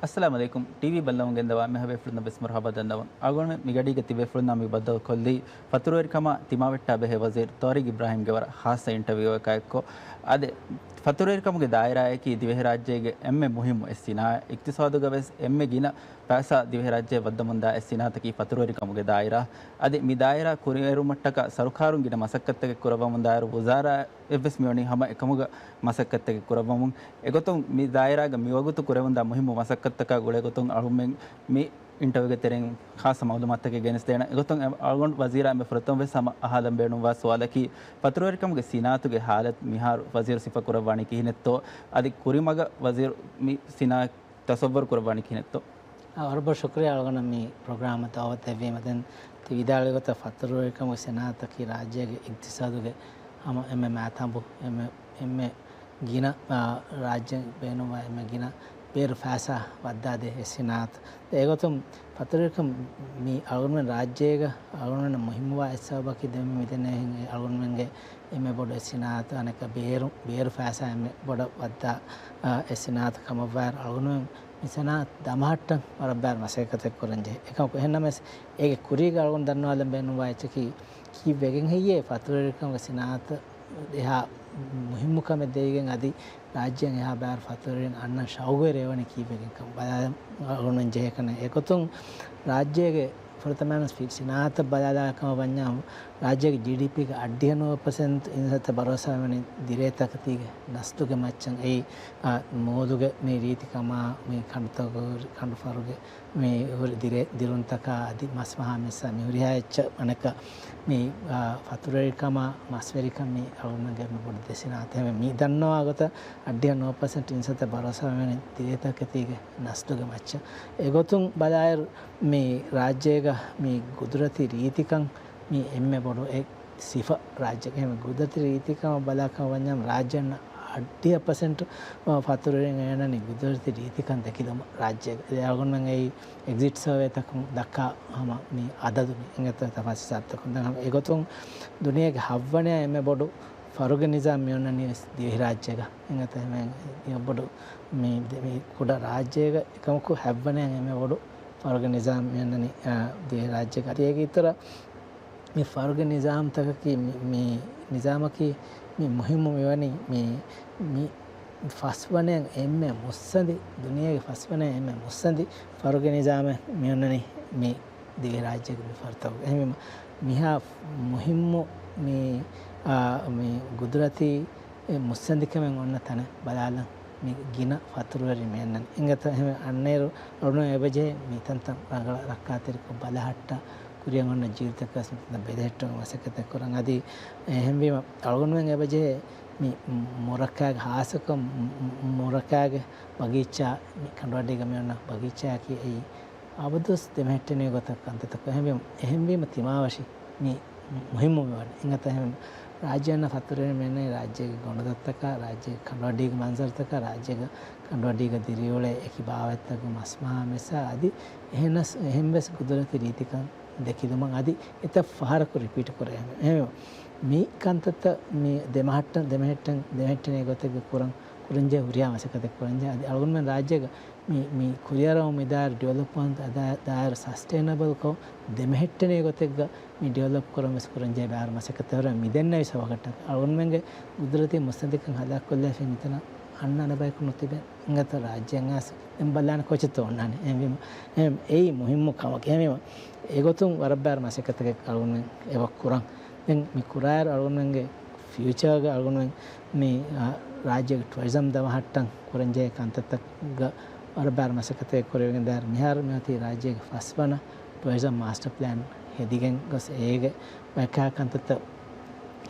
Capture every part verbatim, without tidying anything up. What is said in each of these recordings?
އައްސަލާމު ޢަލައިކުމް. ޓީވީ ބައްލަވަން ގެންދަވާ އެންމެހާ ބޭފުޅުންނަށް ވެސް މަރުޙަބާ ދަންނަވަން. އަޅުގަނޑުމެން މިގަޑީގަ ތިބޭފުޅުންނާ މި ބައްދަލުކޮށްލީ ފަތުރުވެރިކަމާ ތިމާވެއްޓާ ބެހޭ ވަޒީރު ޠާރިޤް އިބްރާހީމްގެ ވަރަށް ޚާއްޞަ އިންޓަވިއުއަކާ އެއްކޮށް. އާދެ، ފަތުރުވެރިކަމުގެ ދާއިރާއަކީ ދިވެހިރާއްޖޭގެ އެންމެ މުހިއްމު އެއް ސިނާއަތް، އިޤްތިޞާދުގަ ވެސް އެންމެ ގިނަ ފައިސާ ދިވެހިރާއްޖެ ވައްދަމުންދާ އެއް ސިނާއަތަކީ ފަތުރުވެރިކަމުގެ ދާއިރާ. އަދި މި ދާއިރާ ކުރިއެރުމަށްޓަކާ ސަރުކާރުން ގިނަ މަސައްކަތްތަކެއް ކުރައްވަމުންދާއިރު ވުޒާރާ އެއްވެސް މިވަނީ ހަމަ އެކަމުގަ މަސައްކަތްތަކެއް ކުރައްވަމުން. އެގޮތުން މި ދާއިރާގަ މިވަގުތު ކުރެވެންދާ މުހިއްމު މަސައްކަތްތަކާ ގުޅޭގޮތުން އަޅުމެން މި އިންޓަވިއުގެ ތެރެއިން ޚާއްޞަ މައުލޫމާތުތަކެއް ގެނެސްދޭނަން. އެގޮތުން އަޅުގަނޑު ވަޒީރާ އެންމެ ފުރަތަމަ ވެސް ހަމަ އަހާލަން ބޭނުންވާ ސުވާލަކީ، ފަތުރުވެރިކަމުގެ ސިނާއަތުގެ ހާލަތު މިހާރު ވަޒީރު ސިފަ ކުރައްވާނީ ކިހިނެއްތޯ؟ އަދި ކުރިމަގަށް ވަޒީރު މި ސިނާއަތް ތަޞައްވަރު ކުރައްވާނީ ކިހިނެއްތޯ؟ އާ، ވަރަށް ބޮޑަށް ޝުކުރިއްޔާ އަޅުގަނޑަށް މި ޕްރޮގްރާމަށް ދަޢުވަތު ދެއްވީމަ. ދެން ތި ވިދާޅުވި ގޮތަށް ފަތުރުވެރިކަމުގެ ސިނާއަތަކީ ރާއްޖޭގެ އިޤްތިޞާދުގެ ހަމަ އެންމެ މާތަނބު، އެންމެ، އެންމެ ގިނަ، އާ، ރާއްޖެ ބޭނުންވާ އެންމެ ގިނަ ބޭރު ފައިސާ ވައްދާދޭ އެއް ސިނާއަތު. އެގޮތުން ފަތުރުވެރިކަމު މި އަޅުގަނޑުމެން ރާއްޖޭގަ އަޅުގަނޑުމެންނަށް މުހިއްމުވާ އެއް ސަބަބަކީ ދެންމެ މިދެންނެވިހެން އެ އަޅުގަނޑުމެންގެ އެންމެ ބޮޑު އެއް ސިނާއަތު، އަނެއްކާ ބޭރު، ބޭރު ފައިސާ އެންމެ ބޮޑަށް ވައްދާ، އާ، އެއް ސިނާއަތު ކަމަށްވާއިރު އަޅުގަނޑުމެން މި ސިނާއަތު ދަމަހައްޓަން ވަރަށް ބާރު މަސައްކަތެއް ކުރަންޖެހޭ. އެކަމަކު އެހެންނަމަވެސް އޭގެ ކުރީގަ އަޅުގަނޑު ދަންނަވާލަން ބޭނުންވާ އެއްޗަކީ ކީއްވެގެން ހެއްޔޭ ފަތުރުވެރިކަމުގެ ސިނާއަތަށް އެހާ މުހިއްމުކަމެއް ދެވިގެން އަދި ރާއްޖޭން އެހާ ބާރު ފަތުރުވެރިން އަންނަން ޝައުގުވެރިވެވަނީ ކީއްވެގެންކަން ބަލާލަން އަޅުގަނޑުމެން ޖެހޭކަން. އެގޮތުން ރާއްޖޭގެ ފުރަތަމަ ވެސް ފި-، ސިނާއަތަށް ބަލާލާ ކަމަށް ވަންޏާ، ރާއްޖޭގެ ޖީޑީޕީގެ އަށްޑިހަ ނުވަ ޕަސެންޓް އިންސައްތަ ބަރޯސާވެވެނީ ދިރޭ ތަކެތީގެ ނަސްލުގެ މައްޗަށް. އެއީ، އާ، މޫދުގެ މި ރީތިކަމާ، މި ކަނޑުތަކުގެ ކަނޑުފަރުގެ މި ހުރި ދިރޭ ދިރުންތަކާ އަދި މަސް މަހާ މިސްއާ މި ހުރިހާ އެއްޗެއް އަނެއްކާ މި، އާ، ފަތުރުވެރިކަމާ މަސްވެރިކަން މި އަޅުގަނޑުމެންގެ މި ބޮޑު ދެ ސިނާއަތެއް. މި ދަންނަވާ ގޮތަށް އަށްޑިހަ ނުވަ ޕަސެންޓް އިންސައްތަ ބަރޯސާވެވެނީ ދިރޭ ތަކެތީގެ ނަސްލުގެ މައްޗަށް. އެގޮތުން ބަލާއިރު، މި ރާއްޖޭގަ މި ގުދުރަތީ ރީތިކަން މި އެންމެ ބޮޑު އެއް ސިފަ ރާއްޖޭގެ. އެހެން ގުދުރަތީ ރީތިކަމަށް ބަލާކަމަށް ވަންޏާ، ރާއްޖޭން އަށްޑިހަ ޕަސެންޓް ފަތުރުވެރިން އޭނަނީ ގުދުރަތީ ރީތިކަން ދެކިލުމަށް ރާއްޖޭގަ. އެ އަޅުގަނޑުމެން އެއީ އެގްޒިޓް ސަރވޭތަކުން ދައްކާ ހަމަ މި އަދަދު މި އެނގޭތޯ ތަފާސް ހިސާބުތަކުން. ދެން ހަމަ އެގޮތުން ދުނިޔޭގެ ހައްވަނަޔަށް އެންމެ ބޮޑު ފަރުގެ ނިޒާމް މި އޮންނަނީ ވެސް ދިވެހިރާއްޖޭގަ. އެނގޭތޯ ހަމަ އެންމެ ބޮޑު މި، މި ކުޑަ ރާއްޖޭގަ އެކަމަކު ހައްވަނަޔަށް އެންމެ ބޮޑު ފަރުގެ ނިޒާމް މި އޮންނަނީ، އާ، ދިވެހިރާއްޖޭގަ. އަދި އޭގެ އިތުރަށް މި ފަރުގެ ނިޒާމްތަކަކީ މި، މި ނިޒާމަކީ މި މުހިއްމު މިވަނީ މި، މި ފަސްވަނަޔަށް އެންމެ މުއްސަނދި، ދުނިޔޭގެ ފަސްވަނަޔަށް އެންމެ މުއްސަނދި ފަރުގެ ނިޒާމެއް މި އޮންނަނީ މި ދިވެހިރާއްޖޭގެ މި ފަރުތަކުގަ. އެހެންވީމަ މިހާ މުހިއްމު މި، އާ، މި ގުދުރަތީ އެ މުއްސަނދިކަމެއް އޮންނަ ތަނެއް ބަލާލަން މި ގިނަ ފަތުރުވެރިން މި އަންނަނީ. އިނގޭތޯ އެހެން އަންނައިރު އަޅުގަނޑު އެބަޖެހޭ މި ތަންތަން ރަނގަޅަށް ރައްކާތެރިކޮށް ބަލަހައްޓާ ކުރިއަށް އޮންނަ ޖީލުތަކަށް މި ތަންތަން ބެލެހެއްޓުމުގެ މަސައްކަތެއް ކުރަން. އަދި އެހެންވީމަ އަޅުގަނޑުމެން އެބަޖެހޭ މި މުރައްކާގެ ހާއްސަކޮށް މު-، މު-، މުރައްކާގެ ބަގީޗާ މި ކަނޑުއަޑީގަ މި އޮންނަ ބަގީޗާއަކީ އެއީ އަބަދުވެސް ދެމެހެއްޓެނިވި ގޮތަށް ކަންތައްތަކު. އެހެންވީމަ، އެހެންވީމަ ތިމާވަށި މި މުހިއްމު މިވަނީ. އިނގޭތޯ އެހެން ރާއްޖެ އަންނަ ފަތުރުވެރިން މި އަންނަނީ ރާއްޖޭގެ ގޮނޑުދޮށްތަކާ، ރާއްޖޭގެ ކަނޑުއަޑީގެ މަންޒަރުތަކާ، ރާއްޖޭގެ ކަނޑުއަޑީގަ ދިރިއުޅޭ އެކި ބާވަތްތަކުގެ މަސްމަހާ މިސްއާ އަދި އެހެނަސް، އެހެންވެސް ގުދުރަތީ ރީތިކަން ދެކިލުމަށް އަދި އެތައް ފަހަރަކު ރިޕީޓް ކުރޭ. އެހެން މި ކަންތައްތައް މި ދެމަހައްޓަން، ދެމެހެއްޓެން، ދެމެހެއްޓެނިވި ގޮތެއްގަ ކުރަން، ކުރަންޖެހޭ ހުރިހާ މަސައްކަތެއް ކުރަންޖެހޭ. އަދި އަޅުގަނޑުމެން ރާއްޖޭގަ މި، މި ކުރިއަރަވަމުން މިދާއިރު ޑިވެލޮޕްމަންޓް އަދާ-، ދާއިރު ސަސްޓެއިނަބަލްކޮށް ދެމެހެއްޓެނިވި ގޮތެއްގަ މި ޑިވެލޮޕް ކުރަން ވެސް ކުރަންޖެހޭ ބާރު މަސައްކަތެއް ހުރޭ. މިދެންނެވި ސަބަބަކަށްޓަކައި އަޅުގަނޑުމެންގެ ގުދުރަތީ މުއްސަނދިކަން ހަލާކުކޮށްލާފައި މިތަނަށް އަންނަ އަނެއް ބަޔަކު ނުތިބޭ. އިނގޭތޯ ރާއްޖެއަށް އައިސް ދެން ބަލާނެ ކޮއްޗެއްތޯ އޮންނާނެ. އެހެންވީމަ، އެހެން އެއީ މުހިއްމު ކަމަކީ. އެހެންވީމަ އެގޮތުން ވަރަށް ބާރު މަސައްކަތެއް އަޅުގަނޑުމެން އެބަ ކުރަން. ދެން މި ކުރާއިރު އަޅުގަނޑުމެންގެ ފިއުޗާގަ އަޅުގަނޑުމެން މި، އާ، ރާއްޖޭގެ ޓުއަރިޒަމް ދަމަހައްޓަން ކުރަންޖެހޭ ކަންތައްތަކުގަ ވަރަށް ބާރު މަސައްކަތެއް ކުރެވިގެން ދާއިރު މިހާރު މިއޮތީ ރާއްޖޭގެ ފަސްވަނަ ޓުއަރިޒަމް މާސްޓަ ޕްލޭން ހެދިގެން ގޮސް އޭގެ ބައެއް ކަންތައްތައް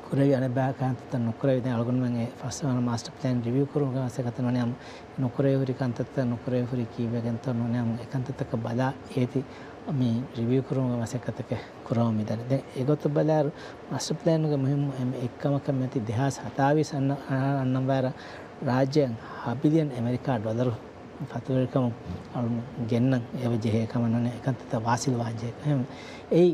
ކުރެވި، އަނެއް ބައެއް ކަންތައްތައް ނުކުރެވި. ދެން އަޅުގަނޑުމެން އެ ފަސްވަނަ މާސްޓަ ޕްލޭން ރިވިއު ކުރުމުގެ މަސައްކަތަށް ނޫނީ އަމް ނުކުރެވި ހުރި ކަންތައްތައް ނުކުރެވި ހުރީ ކީއްވެގެންތޯ ނޫނީ އަމް އެ ކަންތައްތަކަށް ބަލާ އޭތި މި ރިވިއު ކުރުމުގެ މަސައްކަތަކެއް ކުރަމުން މިދަނީ. ދެން އެގޮތަށް ބަލާއިރު މާސްޓަ ޕްލޭނުގެ މުހިއްމު އެއް، އެއްކަމަކަށް މިއޮތީ ދެހާސް ހަތާވީސް އަންނަ، އަންނަން ވާއިރަށް ރާއްޖެއަށް ހަ ބިލިއަން އެމެރިކާ ޑޮލަރު ފަތުރުވެރިކަމުން އަޅުން ގެންނަން އެބަ ޖެހޭ ކަމަށް ނޫނީ އެކަންތައްތައް ވާސިލުވާން ޖެހޭ. އެހެން އެއީ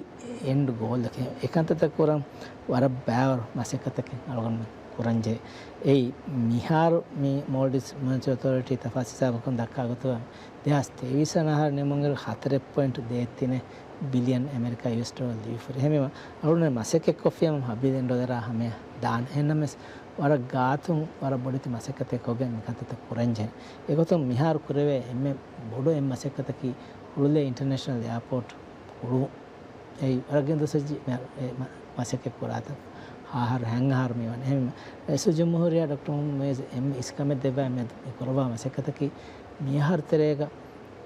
އެންޑް ގޯލްއަކީ. އެކަންތައްތައް ކުރަން ވަރަށް ބާރު މަސައްކަތަކެއް އަޅުގަނޑުމެން ކުރަންޖެހޭ. އެއީ، މިހާރު މި މޯލްޑިވްސް މޮނެޓަރީ އޮތޯރިޓީ ތަފާސް ހިސާބަކުން ދައްކާ ގޮތުގަ ދެހާސް ތޭވީސް އަށް އަހަރު ނިމުމުގެ ހަތަރެއް ޕޮއިންޓު ދޭއް ތިނެއް ބިލިއަން އެމެރިކާ ޔޫއެސް ޑޮލަރު ލިބިފަ ހުރި. އެހެންވީމަ، އަޅުގަނޑު މަސައްކަތްކޮށްފިއްޔާ ހަ ބިލިއަން ޑޮލަރާ ހަމަޔަށް ދާނެ. އެހެންނަމަވެސް، ވަރަށް ގާތުން ވަރަށް ބޮޑެތި މަސައްކަތެއް ކޮށްގެން މިކަންތައްތައް ކުރަންޖެހޭ. އެގޮތުން މިހާރު ކުރެވޭ އެންމެ ބޮޑު އެއް މަސައްކަތަކީ ހުޅުލޭ އިންޓަރނޭޝަނަލް އެއާޕޯޓް ހުޅުވުން. އެއީ ވަރަށް ގިނަ ދުވަސް ވެއްޖެ މި އަ-، އެ މަ-، މަސައްކަތް ކުރާތަން. ހަ އަހަރު ހަ އަހަރު މިވަނީ. އެހެން ރައީސުލްޖުމްހޫރިއްޔާ ޑޮކްޓަރ މުހައްމަދު މުއިއްޒު އެންމެ އިސްކަމެއް ދެއްވާ މިއަދު މި ކުރައްވާ މަސައްކަތަކީ މިއަހަރު ތެރޭގަ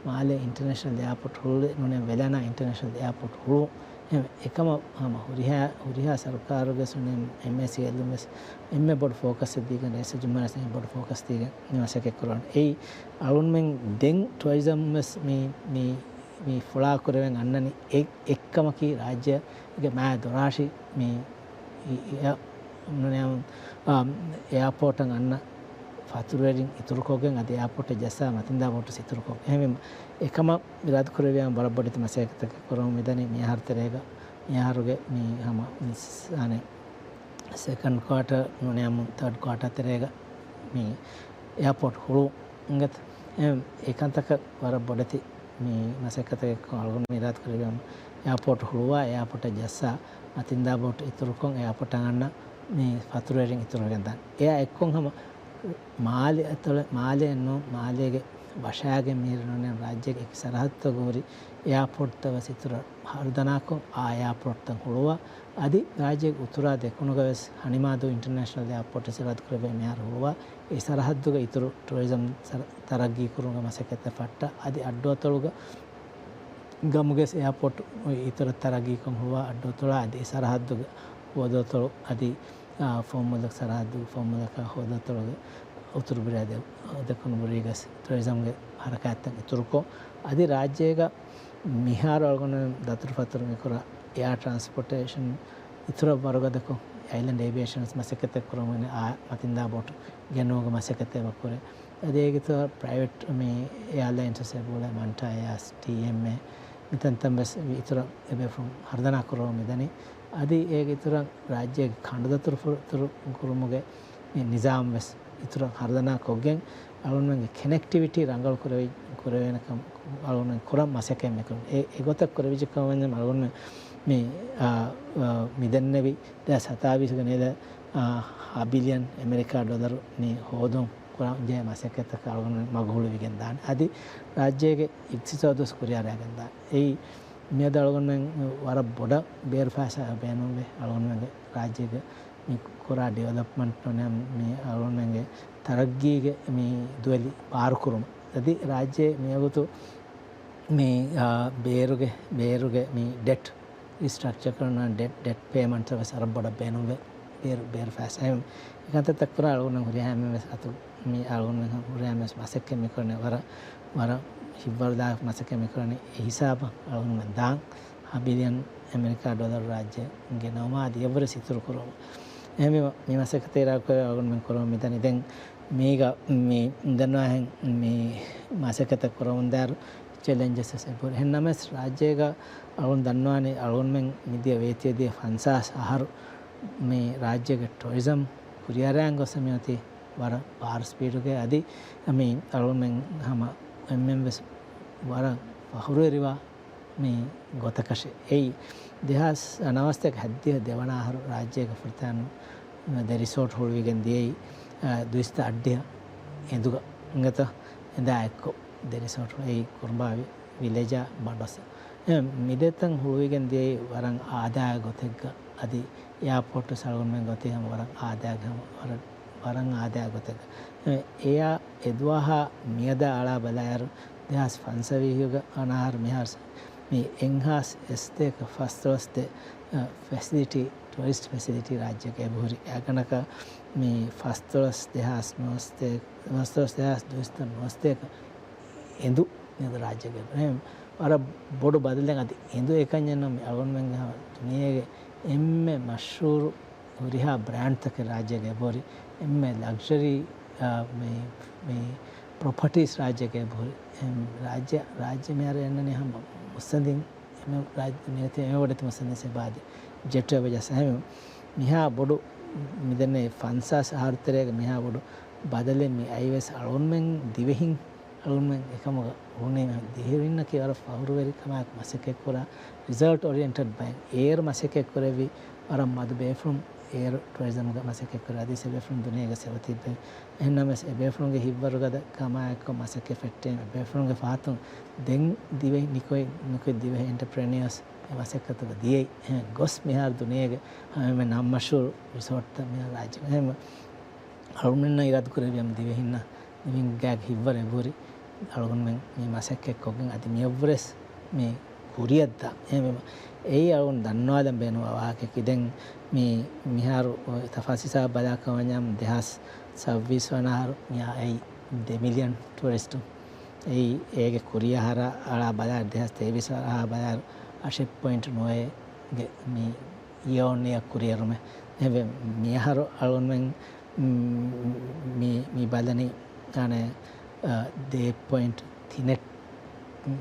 މާލޭ އިންޓަރނޭޝަނަލް އެއާޕޯޓް ހުޅުވުން، ނޫނީ ވެލަނާ އިންޓަރނޭޝަނަލް އެއާޕޯޓް ހުޅުވުން. އެހެން އެކަމަށް ހަމަ ހުރިހާ، ހުރިހާ ސަރުކާރުގެ ސުނި އެމްއޭސީއެލުން ވެސް އެންމެ ބޮޑު ފޯކަސްއެއް ދީގެން، ރައީސުލްޖުމްހޫރިއްޔާ ވެސް އެންމެ ބޮޑު ފޯކަސް ދީގެން މި މަސައްކަތް ކުރަން. އެއީ އަޅުންމެން ދެން ޓުއަރިޒަމް ވެސް މި، މި މި ފުޅާ ކުރެވެން އަންނަނީ އެ-، އެއްކަމަކީ ރާއްޖޭގެ މާ ދޮރާށި މި އި-، އި-، އެ-، ނޫނީ، އާ، އެއާޕޯޓަށް އަންނަ ފަތުރުވެރިން އިތުރުކޮށްގެން އަދި އެއާޕޯޓަށް ޖައްސާ މަތިންދާ ބޯޓު އިތުރުކޮށްގެން. އެހެންވީމަ، އެކަމަށް އިރާދަކުރެއްވިޔާ ވަރަށް ބޮޑެތި މަސައްކަތެއް ކުރަމުން މިދަނީ. މިއަހަރު ތެރޭގަ، މިއަހަރުގެ މި ހަމަ ސާނެ ސެކަންޑް ކުއާޓަރ ނޫނީ ތާޑް ކުއާޓަރ ތެރޭގަ މި އެއާޕޯޓް ހުޅުވުން އިނގޭތަ؟ އެ، އެކަންތަކަށް ވަރަށް ބޮޑެތި މި މަސައްކަތެއް އަޅުގަނޑު އިރާދަކުރެއްވިޔާ އެއާޕޯޓް ހުޅުވާ، އެއާޕޯޓަށް ޖައްސާ، މަތިންދާ ބޯޓު އިތުރުކޮށް، އެއާޕޯޓަށް އަންނަ މި ފަތުރުވެރިން އިތުރުވެގެން ދާނެ. އެއާ އެއްކޮށް ހަމަ މާލެ އަތޮޅެ-، މާލެއެއް ނޫން، މާލޭގެ ވަށާގެ މީރު ނޫނީ ރާއްޖޭގެ އެކި ސަރަހައްދުތަކުގަ ހުރި އެއާޕޯޓްތައް ވެސް އިތުރަށް ހަރުދަނާކޮށް، އާ އެއާޕޯޓްތައް ހުޅުވާ، އަދި ރާއްޖޭގެ އުތުރާ ދެކުނުގަ ވެސް ހަނިމާދޫ އިންޓަރނޭޝަނަލް އެއާޕޯޓް ވެސް އިރާދަކުރެއްވިޔާ މިހާރު ހުޅުވާ، އެ ސަރަހައްދުގަ އިތުރު ޓުއަރިޒަމް ސަރ-، ތަރައްގީކުރުމުގެ މަސައްކަތްތައް ފައްޓާ، އަދި އައްޑުއަތޮޅުގަ ގަމުގެ އެއާޕޯޓް އިތުރަށް ތަރައްގީކޮށް ހުޅުވާ، އައްޑުއަތޮޅާ އަދި އެ ސަރަހައްދުގެ ހޯދައަތޮޅު އަދި، އާ، ފުވައްމުލަކު ސަރަހައްދުގެ ފުވައްމުލަކާ ހޯދައަތޮޅުގެ އުތުރު ބުރީ އަދި ދެކުނު ބުރީގެ ޓުއަރިޒަމްގެ ހަރަކާތްތައް އިތުރުކޮށް، އަދި ރާއްޖޭގަ މިހާރު އަޅުގަނޑު ދަތުރުފަތުރު މިކުރާ އެއާ ޓްރާންސްޕޯޓޭޝަން އިތުރަށް ވަރުގަދަކޮށް، އައިލެންޑް އޭވިއޭޝަން މަސައްކަތެއް ކުރަމުން އާ މަތިންދާ ބޯޓު ގެންނުމުގެ މަސައްކަތެއް ވަކުރެ. އަދި އޭގެ ތައް ޕްރައިވެޓް މި އެއާލައިންސް އެބައުޅޭ މަންޓާ އެއާސް، ޓީއެމްއޭ، މިތަންތަން ވެސް އިތުރަށް އެބޭފުޅުން ހަރުދަނާ ކުރަމުން މިދަނީ. އަދި އޭގެ އިތުރަށް ރާއްޖޭގެ ކަނޑުދަތުރުފުރު-، ތުރު ކުރުމުގެ މި ނިޒާމް ވެސް އިތުރަށް ހަރުދަނާ ކޮށްގެން، އަޅުގަނޑުމެންގެ ކަނެކްޓިވިޓީ ރަނގަޅު ކުރެވި-، ކުރެވޭނެކަން އަޅުގަނޑުމެން ކުރަން މަސައްކަތް މިކުރަން. އެ، އެގޮތަށް ކުރެވިއްޖެ ކަމަށް ވަންޏާ އަޅުގަނޑުމެން މި، އާ، އާ، މި ދެންނެވި ދެހާސް ސަތާވީސްގެ ނޭދާ، އާ، ހަ ބިލިއަން އެމެރިކާ ޑޮލަރު މި ހޯދުން ކުރަން ޖެހޭ މަސައްކަތަކަށް އަޅުގަނޑުމެން މަގުހުޅުވިގެން ދާނެ. އަދި ރާއްޖޭގެ އިގްތިސޯދު ވެސް ކުރިއަރައިގެން ދާނެ. އެއީ މިއަދު އަޅުގަނޑުމެން ވަރަށް ބޮޑަށް ބޭރު ފައިސާ ބޭނުންވޭ. އަޅުގަނޑުމެންގެ ރާއްޖޭގެ މި ކުރާ ޑިވެލޮޕްމަންޓް ނޫނީ މި އަޅުގަނޑުމެންގެ ތަރައްގީގެ މި ދުވެލި ބާރުކުރުމަށް. އަދި ރާއްޖޭ މިވަގުތު މި، އާ، ބޭރުގެ، ބޭރުގެ މި ޑެޓް ރީސްޓްރަކްޗަރ ކުރަން ޑެޓް، ޑެޓް ޕޭމަންޓް ވެސް ވަރަށް ބޮޑަށް ބޭނުންވޭ. ބޭރު، ބޭރު ފައިސާ. އެކަންތައްތައް ކުރާ އަޅުގަނޑު ހުރިހާ އެންމެން ވެސް އަތު މި އަޅުގަނޑު ހުރިހާ އެންމެން ވެސް މަސައްކަތް މިކުރަނީ ވަރަށް، ވަރަށް ހިތްވަރުދާ މަސައްކަތް މިކުރަނީ އެ ހިސާބަށް އަޅުގަނޑުމެން ދާން ހަ ބިލިއަން އެމެރިކާ ޑޮލަރު ރާއްޖެ ގެނައުމާ އަދި އެއްވުރެ ސިތުރު ކުރުމަށް. އެހެންވީމަ، މި މަސައްކަތަށް އިރާދަކުރެވި އަޅުގަނޑުމެން ކުރަމުން މިދަނީ. ދެން މީގަ މި ދަންނަވާހެން މި މަސައްކަތަށް ކުރަމުންދާއިރު ޗެލެންޖަސް ވެސް އެބަހުރި. އެހެން ނަމަވެސް ރާއްޖޭގަ އަޅުން ދަންނަވާނީ އަޅުންމެން މިދިޔަ ވޭތުވެދިޔަ ފަންސާސް އަހަރު މި ރާއްޖޭގެ ޓުއަރިޒަމް ކުރިއަރައިގެން ގޮސް މިއޮތީ ވަރަށް ބާރު ސްޕީޑުގަ. އަދި މި އަޅުންމެން ހަމަ އެންމެން ވެސް ވަރަށް ފަހުރުވެރިވާ މި ގޮތަކަށެއް. އެއީ، ދެހާސް ނަވަސްތޭކަ ހައްދިހަ ދެވަނަ އަހަރު ރާއްޖޭގެ ފުރަތަމަ ދެ ރިސޯޓް ހުޅުވިގެން ދިޔައީ، އާ، ދުއިސައްތަ އަށްޑިހަ އެނދުގަ އިނގޭތޯ، އެނދާ އެއްކޮށް ދެ ރިސޯޓް އެއީ ކުރުނބާ ވި-، ވިލެޖާ ބަނޑޮސް. އެ، މި ދެތަން ހުޅުވިގެން ދިޔައީ ވަރަށް އާދައިގެ ގޮތެއްގަ އަދި އެއާޕޯޓް ވެސް އަޅުގަނޑުމެން އޮތީ ހަމަ ވަރަށް އާދައިގެ ހަމަ ވަރަށް، ވަރަށް އާދައިގެ ގޮތެއްގަ. އެ، އެއާ އެދުވަހާ މިއަދާ އަޅާ ބަލާއިރު، ދެހާސް ފަންސަވީހުގެ އަނާހަރު މިހާރު މި އެއްހާސް އެއްސަތޭކަ ފަސްދޮޅަސް ދެ، އަ، ފެސިލިޓީ، ޓުއަރިސްޓް ފެސިލިޓީ ރާއްޖޭގަ އެބަހުރި. އެއާ ގަނޑަކަށް މި ފަސްދޮޅަސް ދެހާސް ނުވަސަތޭކަ، ފަސްދޮޅަސް ދެހާސް ދުވަސްތައް ނުވަސަތޭކަ އެނދު، އެނދު ރާއްޖޭގަ އެބަހުރި. ވަރަށް ބޮޑު ބަދަލެއް އަދި އެނދު އެކަންޏެއް ނޫން މި އަޅުގަނޑުމެންގެ ހަމަ ދުނިޔޭގެ އެންމެ މަޝްހޫރު ހުރިހާ ބްރާންޑްތަކެއް ރާއްޖޭގަ އެބަހުރި، އެންމެ ލަގްޒަރީ، އާ، މި، މި ޕްރޮޕަޓީސް ރާއްޖޭގަ އެބަހުރި. އެ، ރާއްޖެ، ރާއްޖެ މިހާރު އެންނަނީ ހަމަ މުއްސަނދިން، އެންމެ ރާއްޖެ މިއޮތީ އެންމެ ބޮޑެތި މުއްސަނދިން ސެބާދި ޖެޓް އެވެޖަސް އެހެން މިހާ ބޮޑު މިދެންނެވި ފަންސާސް އަހަރު ތެރޭގަ މިހާ ބޮޑު ބަދަލެއް މި އައިވެސް އަޅުގަނޑުމެން ދިވެހިން އަޅުގަނޑުމެން އެކަމުގަ ހުންނެވި ދިވެހިންނަކީ ވަރަށް ފަހުރުވެރި ކަމާއެކު މަސައްކަތްކުރާ ރިޒަލްޓް އޯރިއެންޓެޑް ބައެއް. އޭރު މަސައްކަތްކުރެއްވި ވަރަށް މަދު ބޭފުޅުން އޭރު ޓުއަރިޒަމްގަ މަސައްކަތްކުރާ އަދި އެބޭފުޅުން ދުނިޔޭގަ ސެވަ ތިއްބެވި. އެހެންނަމަވެސް އެބޭފުޅުންގެ ހިތްވަރުގަދަ ކަމާއެކު މަސައްކަތް ފެއްޓެވީމަ އެބޭފުޅުންގެ ފަހަތުން ދެން ދިވެހި ނިކުތް ނިކުތް ދިވެހި އެންޓަޕްރެނިއާސް އެ މަސައްކަތުގަ ދިޔައީ. އެހެން ގޮސް މިހާރު ދުނިޔޭގެ ހަމަ ނަން މަޝްހޫރު ރިސޯޓްތައް މިހާރު ރާއްޖޭގަ. އެހެން އަޅުގަނޑުމެންނަށް އިރާދަކުރެއްވި ހަމަ ދިވެހިންނަށް ދިވެހިންގެ ހިތްވަރު އެބަހުރި އަޅުގަނޑުމެން މި މަސައްކަތްކޮށްގެން އަދި މިއަށްވުރެސް މި ކުރިއަށްދާ. އެހެންވީމަ އެއީ އަޅުގަނޑު ދަންނަވާލަން ބޭނުންވާ ވާހަކައަކީ. ދެން މި މިހާރު ތަފާސް ހިސާބަށް ބަލާކަމަށް ވަންޏާ ދެހާސް ސައްބީސް ވަނަ އަހަރު މި އައީ ދެ މިލިއަން ޓުއަރިސްޓުން. އެއީ އޭގެ ކުރިއަށް އަހަރާ އަޅާ ބަލާއިރު ދެހާސް ތޭވީސް އަހަރާ ބަލާއިރު އަށެއް ޕޮއިންޓް ނުވައެއްގެ މި ޔިއަރ އޮން ޔިއަރ ކުރިއެރުމެއް. އެހެންވެ މިއަހަރު އަޅުގަނޑުމެން މި، މި ބަލަނީ އަނެއް، އަ، ދެ ޕޮއިންޓް ތިނެއް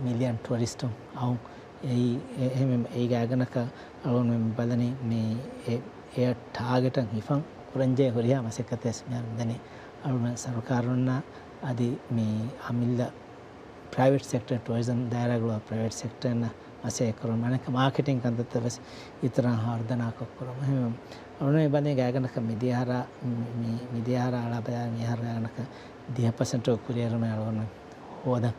މިލިއަން ޓުއަރިސްޓުން އައުން. އެއީ، އެ، އެހެންވެ އެއީ ގާތްގަނޑަކަށް އަޅުގަނޑުމެން މި ބަލަނީ މި އެ، އެ ޓާގެޓަށް ހިފަން ކުރަންޖެހޭ ހުރިހާ މަސައްކަތެއް ވެސް މިހާރު މިދަނީ. އަޅުގަނޑު ސަރުކާރުންނާ އަދި މި އަމިއްލަ ޕްރައިވެޓް ސެކްޓަރ، ޓުއަރިޒަމް ދާއިރާގަ ހުރިހާ ޕްރައިވެޓް ސެކްޓަރުންނާ މަސައްކަތް ކުރަމުން އަނެއްކާ މާކެޓިން ކަންތައްތައް ވެސް އިތުރަށް ހަރުދަނާކޮށް ކުރަމުން. އެހެންވެ އަޅުގަނޑު މި ބަލަނީ ގާތްގަނޑަކަށް މިދިޔަ އަހަރާ، މި، މި، މިދިޔަ އަހަރާ އަޅާ ބަލާއިރު މި އަހަރު ގާތްގަނޑަކަށް ދިހަ ޕަސެންޓު ކުރިއެރުމެއް އަޅުގަނޑު ހޯދަން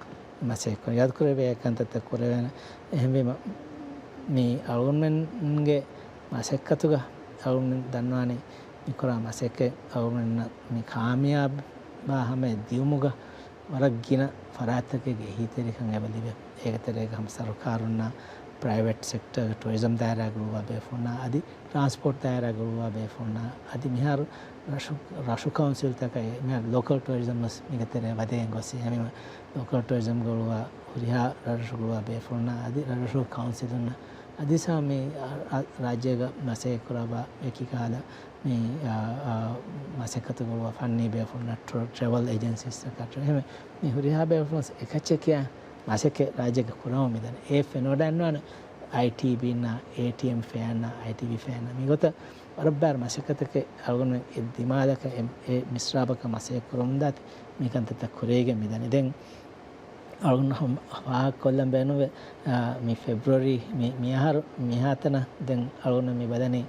މަސައްކަތް ކުރަން. އިރާދަކުރެއްވި އެ ކަންތައްތައް ކުރެވޭނެ. އެހެންވީމަ މި އަޅުގަނޑުމެންގެ މަސައްކަތުގަ އަޅުގަނޑުމެން ދަންނަވާނީ މި ކުރާ މަސައްކަތް އަޅުގަނޑުމެންނަށް މި ކާމިޔާބާ ހަމަޔަށް ދިއުމުގަ ވަރަށް ގިނަ ފަރާތްތަކެއްގެ އެހީތެރިކަން އެބަ ލިބޭ. އޭގެ ތެރޭގަ ހަމަ ސަރުކާރުންނާ، ޕްރައިވެޓް ސެކްޓަރގެ ޓުއަރިޒަމް ދާއިރާގަ ހުރިހާ ބޭފުޅުންނާ އަދި ޓްރާންސްޕޯޓް ދާއިރާގަ ހުރިހާ ބޭފުޅުންނާ އަދި މިހާރު ރަށު، ރަށު ކައުންސިލްތަކަށް މިހާރު ލޯކަލް ޓުއަރިޒަމް ވެސް މީގެ ތެރޭ ވަދެގެން ގޮސް. އެހެންވީމަ ލޯކަލް ޓުއަރިޒަމްގަ ހުރިހާ ރަށްރަށުގަ ހުރިހާ ބޭފުޅުންނާ އަދި ރަށްރަށު ކައުންސިލުންނަށް އަދި ސާ މި ރާ، ރާ، ރާއްޖޭގަ މަސައްކަތް ކުރާ ބާ އެކި ކަހަލަ މި، އާ، އާ، މަސައްކަތު ކުރުވާ ފަންނީ ބޭފުޅުންނަށް ޓްރ، ޓްރެވަލް އޭޖެންސީސްތަކަށް އެހެންވެ މި ހުރިހާ ބޭފުޅުން އެކައްޗެއް ކިޔާ މަސައްކަތް ރާއްޖޭގަ ކުރަމުން މިދަނީ. އެ ފެނުވަޑައިގަންނަވާނެ އައިޓީބީންނާ، އޭޓީއެމް ފެއާންނާ، އައިޓީބީ ފެއާންނާ މިގޮތަށް ވަރަށް ބާރު މަސައްކަތަކެއް އަޅުގަނޑުމެން އެ ދިމާލަކަށް އެ، އެ މިސްރާބަކަށް މަސައްކަތް ކުރަމުންދާތީ މި ކަންތައްތައް ކުރެވިގެން މިދަނީ. ދެން އަޅުގަނޑު ހަމަ ފާހަގަކޮށްލަން ބޭނުންވޭ، އާ، މި ފެބްރުއަރީ މި، މި އަހަރު މިހާތަނަށް ދެން އަޅުގަނޑު މި ބަލަނީ